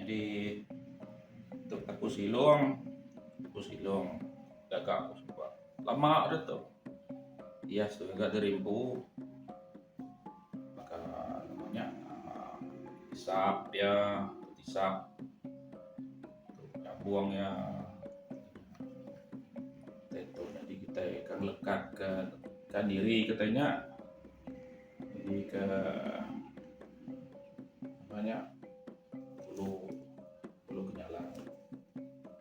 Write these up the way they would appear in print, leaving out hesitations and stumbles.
Nyadi tu aku silong, aku silong gaga aku suba. Lama deh tu. Iya tu gaga diri empu baka nama nya uhh isap iya, isap nyabung iya. Tu nyadi kitai ka ngelekat ka diri kitai nya. Jadi ke nama nya bulu bulu kenyalang.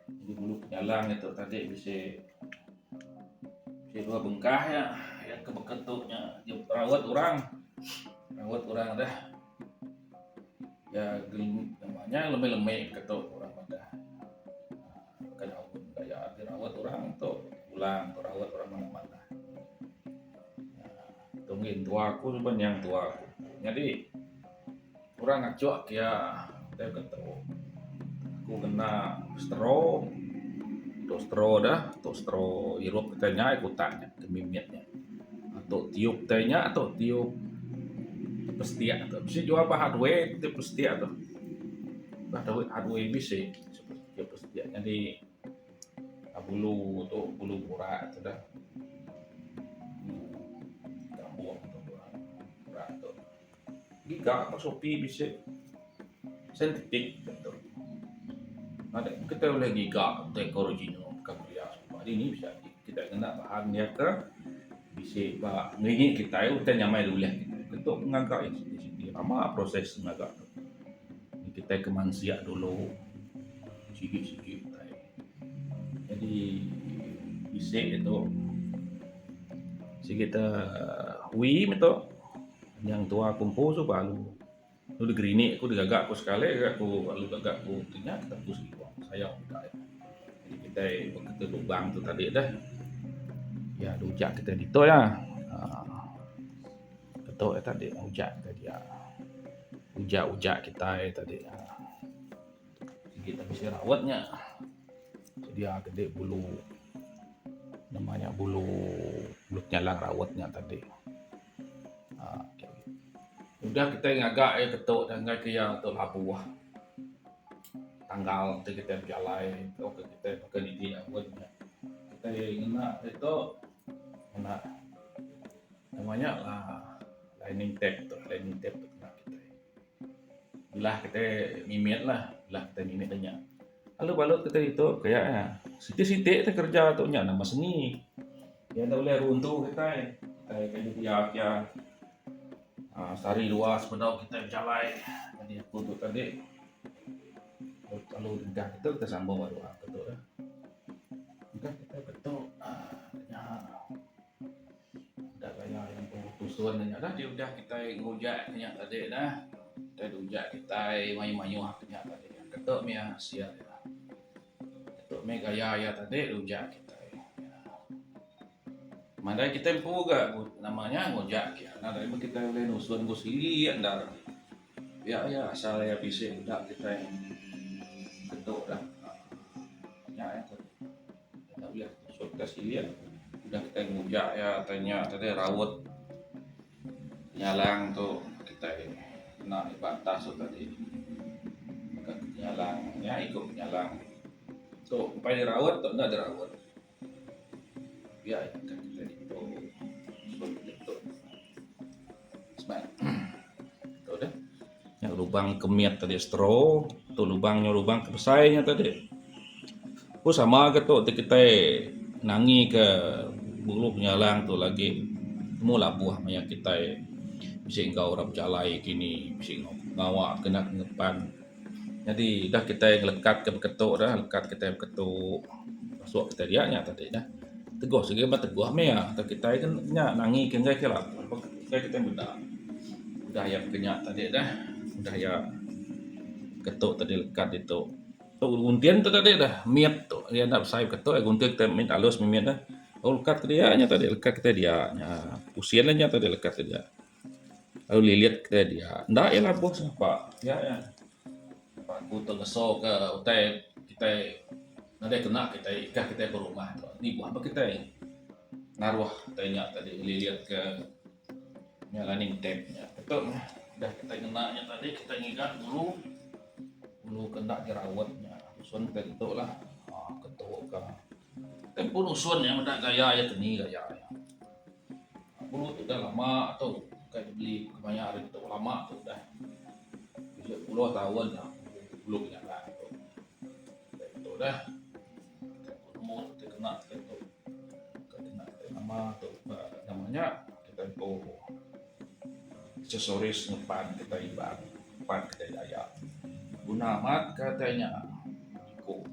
Jadi bulu kenyalang itu tadi bisi bisi dua bengkah nya yang ke beketu nya rawat orang rawat orang deh. Ya nama nya lemi lemi ketu orang madah. Bukan aun gaya ti rawat orang tu ulang rawat orang manah manah. Tungin tua aku suba nyang tua aku. Nyadi orang ngachuk kia deh ketu. Aku ngena straw tu straw dah tu straw irup kitai nya kutak nya ke mimit nya. Tu tiup tai nya tu tiup pestik tu. Bisi jual ba hardware tiup pestik tu. Ba hardware bisi tiup pestik nyadi. Bulu tu bulu burak tu dah. Gabung tu burak tu. Giga ba shopee bisi sentetik tu. Nadai kita ulih giga utai ke original bukan kelia suba dini bisi agi kita ngena bahan iya ke bisi ba ngelingi kitai utai nyamai ulih kitai. Ketu ngaga iya siti siti lama proses ngaga tu. Kitai ke mansik dulu sigi sigi utai. Jadi bisi ditu sigi te wi meh tu nyang tua ku empu suba lalu lalu dikerinik ku digaga ku sekali ga ku lalu gaga ku ti nya ku sayau meda iya. Jadi kitai baka lubang tu tadi deh iya ujak kitai ditu iya uhh ketu iya tadi ujak kitai dia. Ujak ujak kitai tadi. Sigi tak bisi rawat nya. Sedia gede bulu nama nya bulu bulu kenyalang rawat nya tadi. uhh Udah kitai ngaga iya ketu enggai ke iya tu labuh tanggal ti kitai bejalai tauka kitai baka niti awen nya. Kitai ngena ditu ngena nama nya uhh lining tape tu lining tape tu kena kitai. Belah kitai mimit lah, belah kitai mimit da nya. Lalu balut kitai ditu kaya iya. Siti siti te kerja tu nya nama seni. Iya enda ulih runtu kitai. Kitai ke nyedia kia uhh sehari dua sebedau kitai bejalai. Nyadi aku tu tadi lalu engkah kitu kitai sambung baru ketu dah. Engkah kitai ketu uhh nya. Udah gaya iya empu tusun nya dah ti udah kitai ngujak nya tadi dah. Kitai ujak kitai mayuh mayuh nya tadi. Ketu mih asil iya. Ketu mih gaya iya tadi ujak kitai. Madai kitai empu ga nama nya ngujak kiya. Nadai meh kitai ulih nusun ku silik endar. Pia iya asal iya bisi meda kitai ketu dah. Nya iya tadi. Enda ulih tusut ka silik udah kitai ngujak iya tai nya tadi raut nyalang tu kitai ngena ba atas tu tadi. Baka nyalang nya iko nyalang tu empai diraut tu enda diraut. Pia ika kitai ditu tusut ditu. Tu deh. Nya lubang ke mit tadi straw, tu lubang nya lubang ke besai nya tadi. Pun sama ke tu ti kitai nangi ke bulu penyalang tu lagi temu labuh maya kitai bisi enggau orang bejalai kini bisi enggau pengawa kena ngepan. Nyadi dah kitai ngelekat ke beketu dah lekat kitai beketu masuk kitai dia nya tadi dah. Teguh sigi ba teguh meh iya tang kitai kan nya nangi ke enggai ke labuh enggai kitai meda. Udah iya ke nya tadi dah udah iya ketu tadi lekat ditu. Tu gunting tu tadi dah mit tu iya enda besai beketu gunting kitai mit alus mimit dah. Lalu lekat ke dia nya tadi lekat kitai dia nya usin lah nya tadi lekat ke dia. Lalu lilit ke dia. Enda iya labuh sengapa. Pia iya. Aku tu ngeso ke utai kitai nadai kena kitai ikah kitai berumah tu. Nibuh ba kitai naruh utai nya tadi ngelilit ke nya lining tape nya. Ketu meh udah kitai ngena nya tadi kitai ngiga bulu. Bulu ke enda dirawat nya usun ke ditu lah uhh ketu ka. Tempo usun nya meda gaya iya keni gaya iya. Bulu tu dah lama tu kai dibeli kemaya hari tu lama tu dah. Bisi puluh taun dah bulu kenyalang tu. Tu dah nemu ti kena tu kena nama tu nama nya tempo. Aksesoris ngepan kitai Iban, ngepan kitai Dayak. Guna amat ka tai nya iku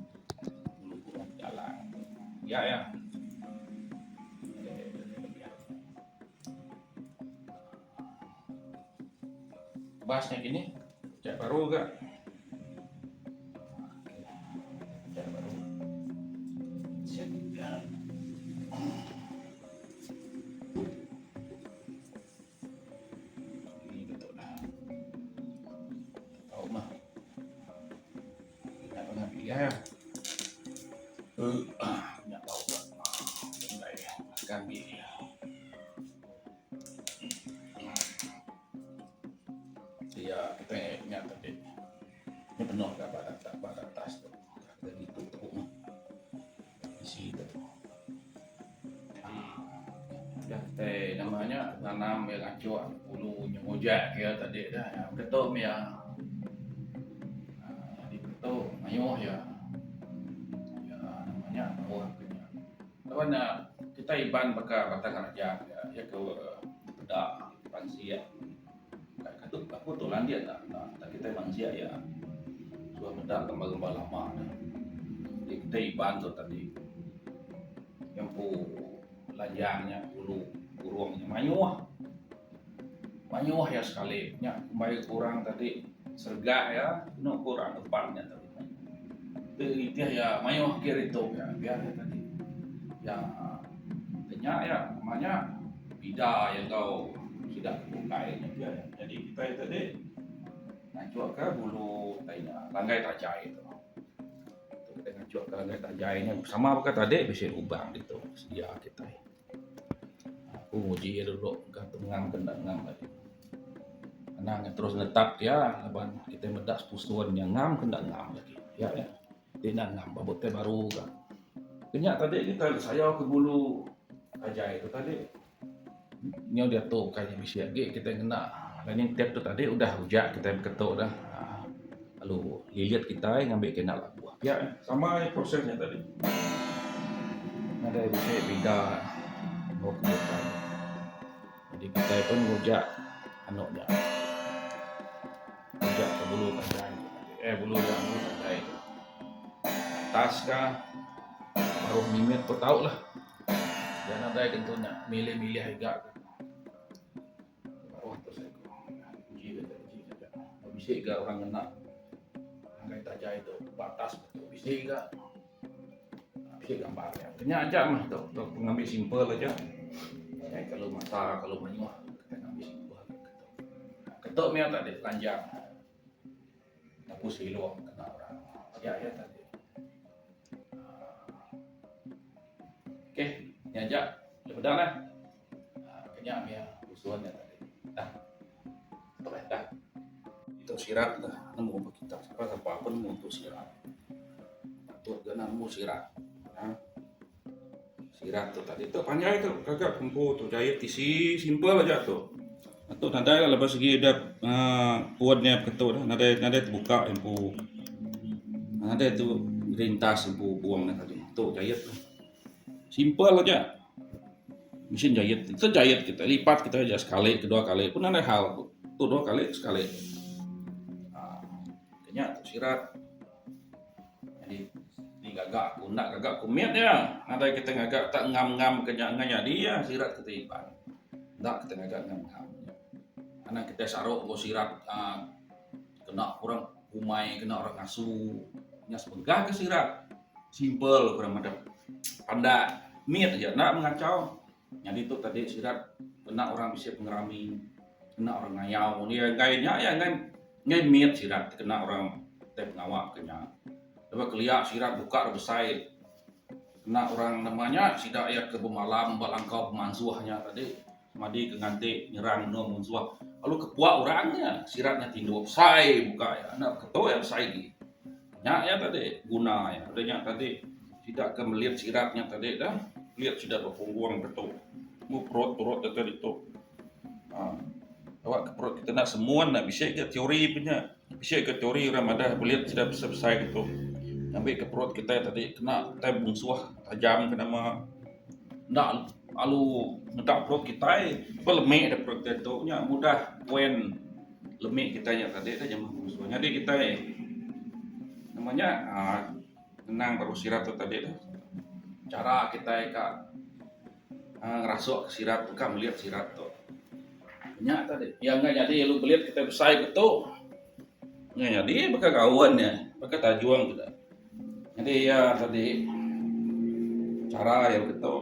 bulu burung jalang tu. Pia iya. Bas nya kinih utai baru ga. Utai baru. Iya kitai nya tadi nya penuh ga ba atas tu ditu tu mah isi tu. Udah kitai nama nya nanam iya ngachuk ulu nyengujak ke iya tadi dah ketu mih iya aaa nyadi ketu mayuh iya iya nama nya bauh ke nya. Laban ne kitai Iban baka Batang Rajang iya ke peda pansik aku tu landik enda kitai pansik iya suah meda gambar-gambar lama ne. Jadi kitai Iban tu tadi. Nyempu lanjang nya ulu burung nya mayuh. Mayuh iya sekali nya kumbai orang tadi serega iya enu ku orang depan nya tadi. Ti nitih iya mayuh agi ritu iya pia iya tadi. Iya nya iya nama nya bida iya enggau sida ke bukai nya pia iya. Jadi kitai tadi ngajuka bulu tai nya langgai tajai tu. Tu kitai ngajuk ka ngagai tajai nya sama baka tadi bisi lubang ditu sedia kitai. Aku nguji iya dulu ka tu ngam ke enda ngam agi. Anang nya terus netap iya laban kitai meda sepusun nya ngam ke enda ngam agi. Pia nya ti enda ngam ba utai baru ka. Nya tadi kitai sayau ke bulu tajai tu tadi. Nyau diatu ukai nya bisi agi kitai ngena lining tape tu tadi udah ujak kitai beketu dah aaa lalu lilit kitai ngambi ke enda labuh. Pia sama proses nya tadi nadai bisi bida enggau ke bukai. Jadi kitai pun ngujak anu nya ngujak ke bulu panjai eh bulu nya bulu panjai atas ka baruh mimit pun tau lah. Iya nadai tentu nya milih-milih iga ke. Baruh tu seiku. Uji ke uji saja. Bisi ga orang ngena ngagai tajai tu ba atas tu bisi ga. Bisi gambar nya. Nya aja mah tu. Tu ngambi simple aja. Ai kelu mata kelu mayuh kitai ngambi simple. Ketu mih tadi telanjang. Tapu silong kena orang. Sia iya tadi. Okey, nya aja. Ulih peda neh. Aaa ke nya mih usun nya tadi. Dah. Tok eh dah. Itu sirat dah nemu ba kita. Sapa sapa pun nemu tu sirat. Patut ga nemu sirat. Aaa sirat tu tadi tu panjai tu gaga empu tu jait tisi simple aja tu. Atu nadai lah lepas segi da aaa pun nya beketu dah nadai nadai tebuka empu nadai tu rintas empu buong nya tadi. Tu jait tu. Simple aja. Mesin jait tu jait kita lipat kita aja sekali ke dua kali pun nadai hal tu. Tu dua kali sekali. Aaa nya tu sirat. Nyadi digaga aku enda gaga ku mit iya. Nadai kita ngaga tak ngam-ngam ke nya enggau nyadi iya sirat kita Iban. Enda kita ngaga ngam-ngam nya. Anang kitai saru enggau sirat aaa kena orang umai kena orang ngasu nya sebengkah ke sirat. Simple ku orang madah. Pandak mit aja enda mengachau. Nyadi tu tadi sirat kena orang bisi pengerami kena orang ngayau dia enggai nya iya enggai enggai mit sirat kena orang tai pengawa ke nya. Lebuh kelia sirat buka ira besai kena orang nama nya sida iya ke bemalam ba langkau pemansuh nya tadi semadi ke nganti nyerang menua munsuh lalu kepuak orang nya sirat nya tinduk besai buka iya enda ketu iya besai agi. Nya iya tadi guna iya. Udah nya tadi sida ke melit sirat nya tadi dah melit sida ba punggung ditu. Mung perut perut deka ditu. Aaa awak ke perut kita enda semun ne bisi ga teori pe nya. Bisi ga teori orang madah belit sida besai besai ditu ngambi ke perut kitai tadi kena tai munsuh tajam ke nama enda lalu meda perut kitai belemi da perut kitai tu nya mudah point. Lemi kitai nya tadi dah jamah munsuh. Nyadi kitai nama nya aaa ngenang baru sirat tu tadi tu chara kitai ka aaa ngerasuk sirat tu ka melit sirat tu. Nya tadi iya enggai nyadi lalu belit kitai besai ke tu enggai nyadi baka gaun nya baka tajung tu. Nyadi iya tadi chara iya ke tu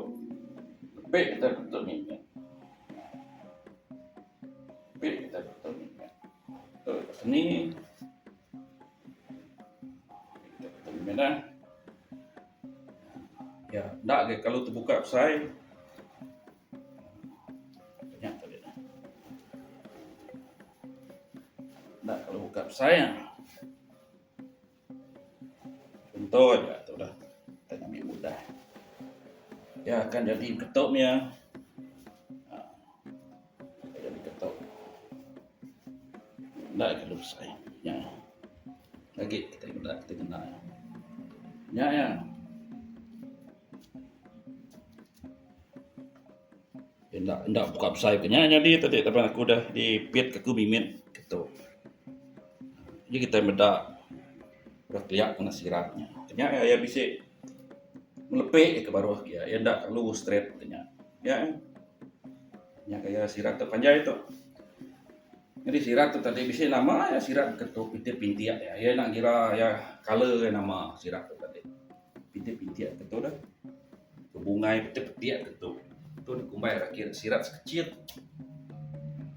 lepik kitai betul mimit. Pi kita betul mimit. Tu seni. Kita betul mimit dah. Ya, enda ke kalau terbuka besai. Nya tadi dah. Enda kalau buka besai. Contoh aja tu dah. Kita ngambi mudah. Ya akan jadi ketuk nya. Ha. Jadi ketuk. Enda kena besai. Nya. Lagi kita meda kita kena. Nya ya. Enda enda buka besai ke nya nyadi tadi laban aku dah dipit aku mimit ketu. Ji kitai meda rak kelia kena sirat nya. Nya iya bisi melepi ke baruh iya iya enda kelalu straight ke nya. Nya nya gaya sirat tu panjai tu. Nyadi sirat tu tadi bisi nama iya sirat ketu pintik pintik iya. Iya enda ngira iya colour iya nama sirat tu tadi. Pintik pintik ketu dah. Bebungai petik petik ketu. Tu dikumbai rakit sirat sekecit.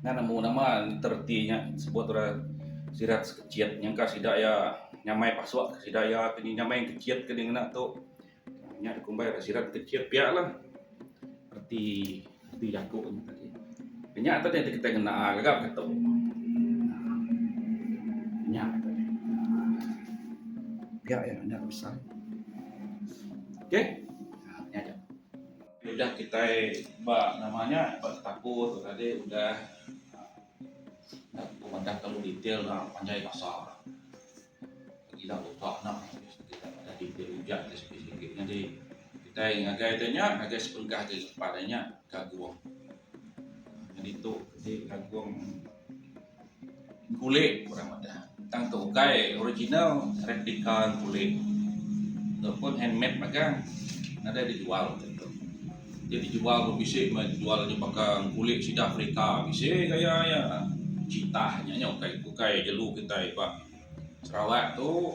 Enda nemu nama reti nya sebut orang sirat sekecit nyangka sida iya nyamai pasuk ke sida iya ke nyamai kecit ke ngena tu. Nya dikumbai sirat kecit pia lah reti reti jaku nya tadi. Nya tadi ti kitai ngena gaga ketu. Nya tadi. Pia iya nya besai. Okey. Nya aja. Udah kitai ba nama nya ba setaku tu tadi udah enda ku madah kelalu detail ne panjai basa. Ila lupa ne kita madah detail ujak ti sikit-sikit nyadi kitai ngagai te nya ngagai sebengkah ti tempat nya gagung. Nyadi tu ti gagung Engkulik orang madah. Tang tu ukai original replika engkulik. Tu pun handmade magang nadai dijual ti tu. Ti dijual pun bisi meh jual nya baka engkulik sida Afrika bisi gaya iya. Citah nya nya ukai ukai jelu kitai ba Sarawak tu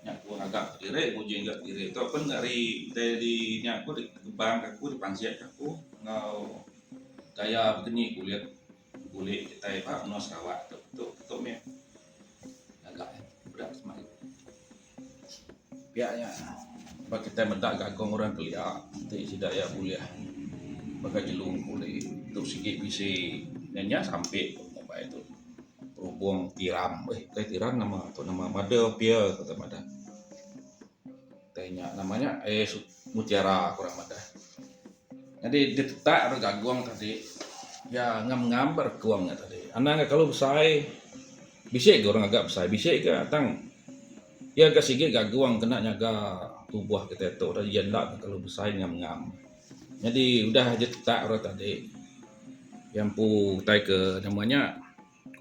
nya ku ngaga kediri nguji ngaga kediri tu pun ari dai di nya ku dikebang aku dipansik aku enggau gaya bekeni kulit. Kulit kitai ba menua Sarawak tu tu tu mih ngaga peda semadi. Pia nya ba kitai meda gagong orang kelia ti sida iya bulih baka jelu kulit tu sigi bisi nya nya sampi ngumbai tu terubong tiram eh bukai tiram nama tu nama mother pearl ku madah. Tai nya nama nya eh mutiara ku orang madah. Nyadi ditetak re gagong tadi iya ngam ngam ba rekung nya tadi. Anang ga kelalu besai bisi ga orang ngaga besai bisi ga tang iya ga sigi gagong kena nyaga tubuh kitai tu iya enda kelalu besai ngam ngam. Nyadi udah ditetak re tadi iya empu utai ke nama nya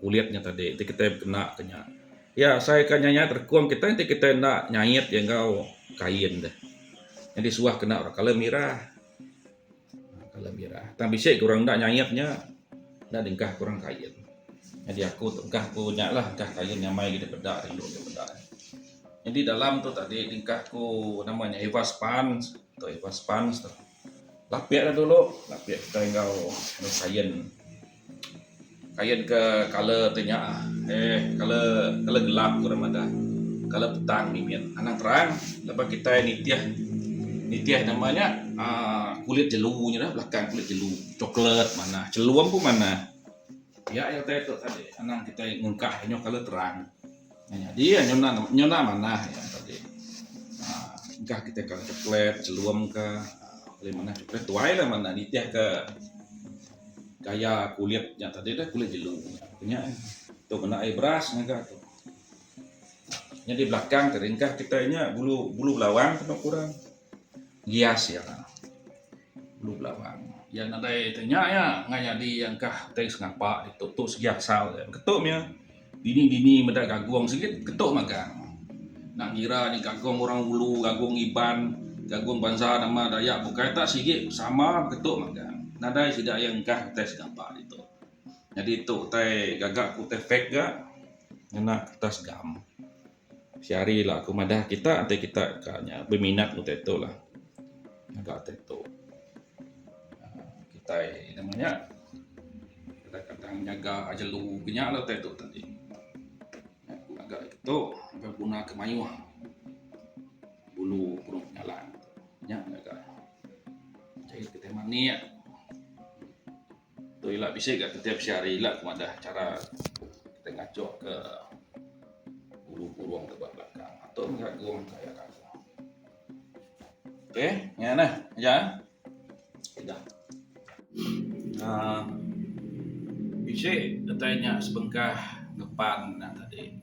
kulit nya tadi ti kitai bekena ke nya. Iya asai ka nyayat rekung kitai enti kitai enda nyait iya enggau kain deh. Nyadi suah kena orang colour mirah. Colour mirah. Tang bisi ke orang enda nyait nya enda dengkah ke orang kain. Nyadi aku tu engkah ku nya lah engkah kain nyamai agi dipeda rindu agi meda. Nyadi dalam tu tadi dengkah ku nama nya Eva Span tu Eva Span tu. Lapik ne dulu lapik kitai enggau kain. Kain ke colour ti nya eh colour colour gelap ku orang madah. Colour petang mimit anang terang laban kitai nitih nitih nama nya aaa kulit jelu nya dah belakang kulit jelu coklat manah chelum pun manah. Pia iya utai tu tadi anang kitai ngengkah inya colour terang. Nyadi nyuna nyuna manah iya. Engkah kitai ka coklat chelum ka paling manah coklat tuai lah manah nitih ka gaya kulit nya tadi dah kulit jelu nya tu ngena air beras ngaga tu. Nyadi belakang tadi engkah kitai nya bulu bulu belawang kenu ku orang ngias iya bulu belawang. Iya nadai te nya iya ngai nyadi engkah utai sengapa ditu tu segi asal iya. Ketu mih dini dini meda gagung sigi ketu magang. Enda ngira nya gagung orang ulu gagung iban gagung bansa nama dayak bukai tak sigi sama ketu magang. Nadai sida iya engkah utai sengapa ditu. Nyadi tu utai gaga ku utai fake ga ngena kertas gam. Sehari ila aku madah kita enti kita ka nya beminat utai tu lah. Ngaga utai tu uhh kitai nama nya kadang kadang nyaga jelu ke nya lah utai tu tadi. Ngaga tu beguna ke mayuh bulu burung kenyalang nya ngaga. Jadi kitai manik. Tu ila bisi ga tetiap sehari ila ku madah chara kitai ngachok ke bulu burung tu ba belakang. Atur mega gong ka iya kaku. Okey nya neh aja udah. Aaa bisi datai nya sebengkah ngepan nya tadi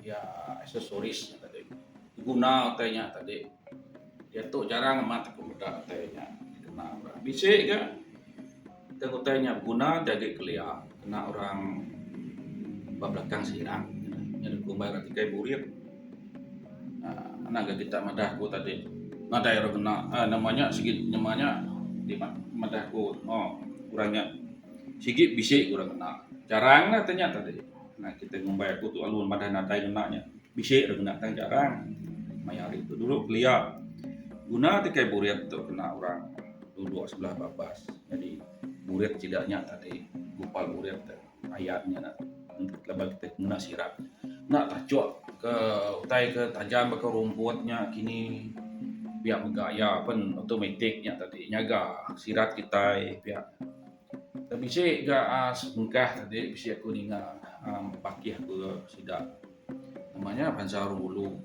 iya aksesoris nya tadi guna utai nya tadi diatu jarang amat aku meda utai nya dikena orang. Bisi ga. Tang utai nya beguna ti agi kelia kena orang ba belakang sirat nya da kumbai orang tikai burit uhh anak ga kita madah ku tadi nadai orang kena uhh nama nya sigi nama nya ti madah ku oh orang nya sigi bisi orang kena jarang lah ti nya tadi kita ngumbai aku tu lalu madah nadai ngena nya bisi orang kena tang jarang maya hari tu dulu kelia guna tikai burit tu kena orang. Duduk sebelah babas nyadi burit sida nya tadi gupal burit te ayat nya laban kita ngena sirat enda tachok ke utai ke tajam baka rumput nya kini pia mega iya pen automatic nya tadi nyaga sirat kitai pia. Bisi ga aaa sebengkah tadi bisi aku ninga aaa bakih ku sida nama nya bansa orang ulu.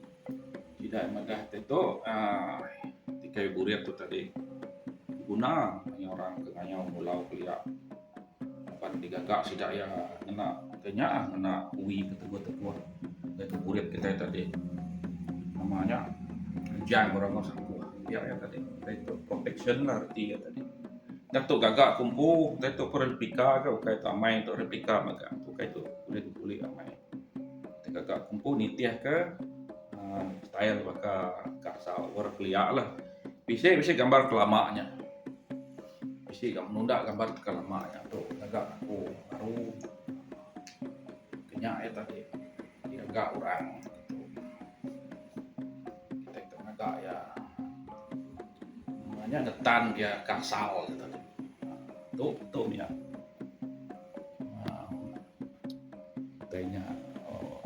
Sida madah ti tu aaa tikai burit tu tadi guna mayuh orang ke ngayau ngulau kelia laban digaga sida iya ngena utai nya ah ngena uwi ke teguh teguh ngagai burit kitai tadi. Nama nya rejang orang enggau sangkuh pia iya tadi utai tu protection lah reti iya tadi. Dah tu gaga ku empu utai tu pun replika ke ukai tu amai tu replika mega ukai tu ulih dibuli amai. Gaga ku empu nitih ke uhh style baka asal orang kelia lah. Bisi bisi gambar ke lama nya. Bisi ga menunda gambar ke lama nya tu gaga aku baru kinya iya tadi digaga orang tu. Kitai tu ngaga iya meng nya ngetan iya ke asal iya tadi. Tu tu mih iya. Utai nya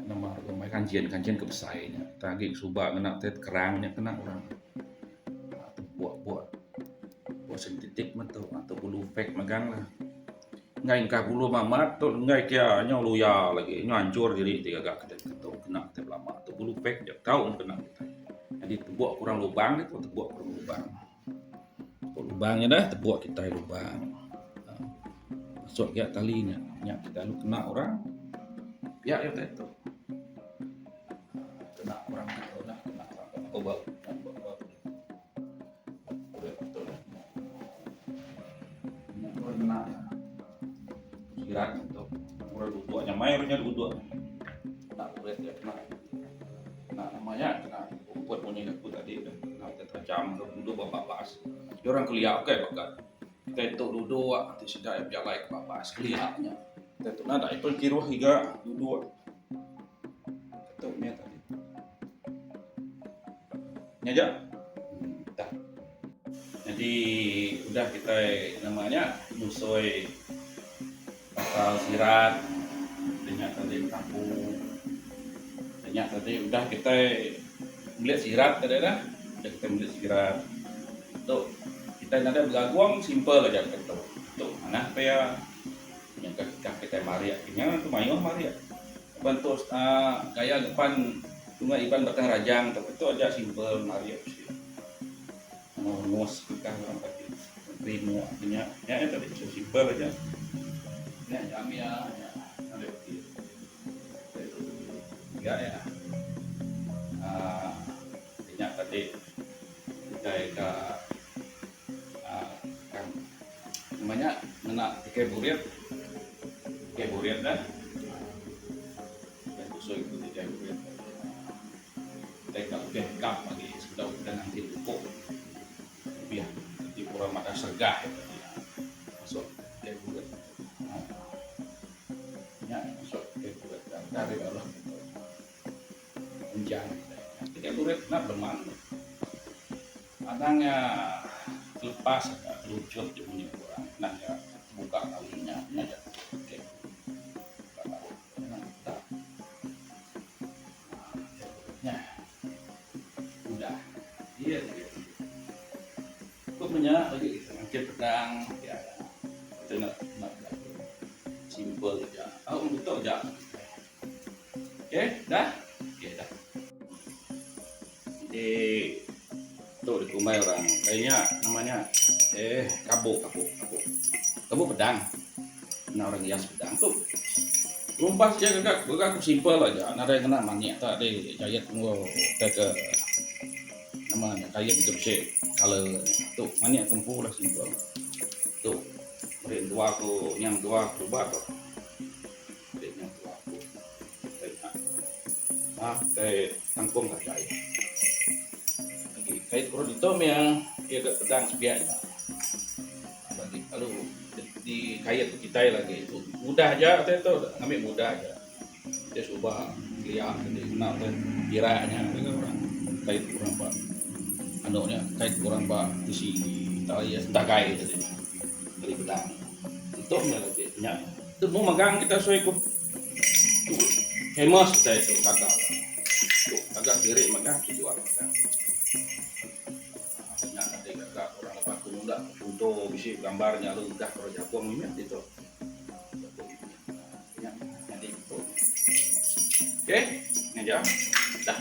nama rumah kanjin, kanjin ke besai nya. Tang agi suba ngena tai kerang nya kena orang bua bua bua sintetik meh tu atau bulu fake megang lah. Enggai engkah bulu mamat tu enggai kia nyau luya lagi nyau anchur diri ti gaga kitai tu kena kitai belama tu bulu fake ja tau kena kitai. Jadi tebuk kurang lubang ditu tebuk kurang lubang. Tebuk lubang nya dah tebuk kitai lubang. Masuk gia tali nya, nya kitai lalu kena orang pia iya utai tu. Kena orang tu lah kena ba kena sirat tu orang duduk nya mai orang nya duduk kena uret dia kena. Kena nama nya kena rumput munyi aku tadi tu kena utai tajam tu duduk ba babas. Dia orang kelia ukai baka kitai tu duduk ti sida iya bejalai ke babas kelia nya. Kitai tu nadai pun kiruh iga duduk. Tu mih tadi. Nya aja. Dah. Nyadi udah kitai nama nya nusui pasal sirat nya tadi betapu nya tadi udah kitai meli sirat tadi dah udah kitai meli sirat tu kitai nadai begagung simple aja kitai tu. Tu manah pia nyangka kitai marik nya tu mayuh marik. Laban tu aaa gaya ngepan tunga Iban Batang Rajang tu, tu aja simple marik bisi. Nama ungus ke kah orang tadi rimuk ke nya. Nya iya tadi so simple aja. Nya jam iya nya nadai reti. Ga iya aaa nya tadi kitai ka aaa kan nama nya ngena tikai burit. Tikai burit dah. Udah tusui ku tikai burit. Utai ka lebih gap agi sebedau kitai nganti pupuk lebih ti kurang madah sergah ita ti masuk tikai burit nya masuk tikai burit da ari baruh tu unjang kitai. Tikai burit enda beleman anang iya telepas ka telucut ti munyi orang anang iya tebuka tali nya nya ja tikai burit. Nya. Udah. Iya iya. Ku menya lagi kita ngangkit pedang ya. Kita nak nak simple aja. Au betul aja. Okey, dah? Okey dah. Jadi tu dikumbai orang kai nya nama nya eh kabuk kabuk kabuk. Kabuk pedang. Ngena orang ngias pedang tu. Rumpas ja gaga gaga ku simple aja nadai ngena manik ta deh jayet enggau utai ke nama nya kait ke bisi colour tu manik ku empu lah simple. Tu meri entua ku nyang entua ku suba tu. Meri nyang entua ku. Utai nya. Aaa utai tangkung tajai. Agi kait ku ditu mih iya ga pedang sepiak nya. Bagi lalu dikait kitai lagi mudah aja utai tu ngambi mudah aja. Ti suba kelia ti ngena utai pirak nya orang kait orang ba anu nya kait orang ba tisi tai sentagai tadi ari pedang. Itu meh lagi nya. Tu mung magang kita sui ku tu famous utai tu gaga. Tu gaga diri magang tujuan magang. Nya tadi gaga orang lepas ku nunda chunto bisi gambar nya lalu udah orang jabong mimit ditu. Jabong mimit. Nya nyadi tu. Okey, nya aja. Dah.